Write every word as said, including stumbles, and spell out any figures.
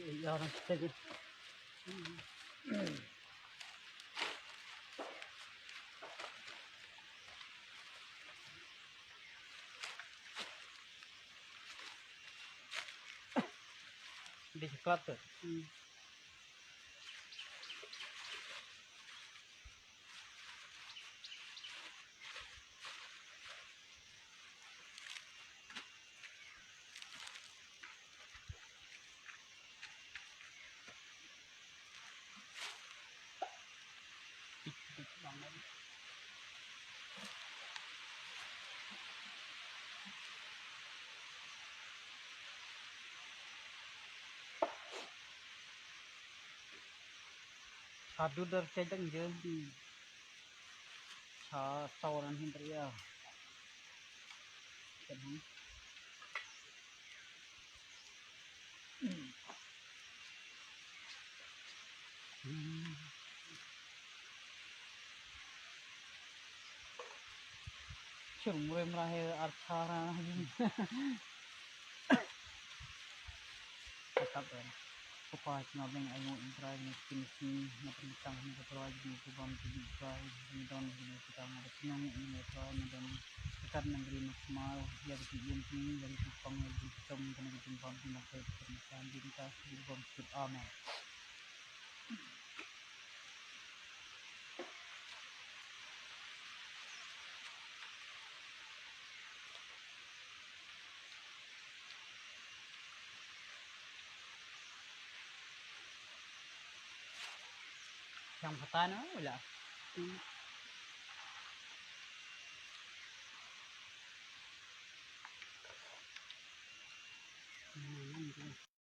Ïa, orang kita je. Di sekolah tu. Hmm. Haduh dari sedang je. Hmm. Sa sawaran hindria. Sedang. Chur mure mrahe arthara. Tetap kan. Kupa cuma beng ayu intrai ni kini sini na pernikahan ni ketua jadi kubam jadi kai ni don jadi kita ada senang ni ketua ni don dekat negeri Makmal ya jadi inti jadi kupang jadi hitam kena jadi bam di masa pernikahan di kita jadi bam sut aman. Yang patan oh lah. Hmm. Hmm.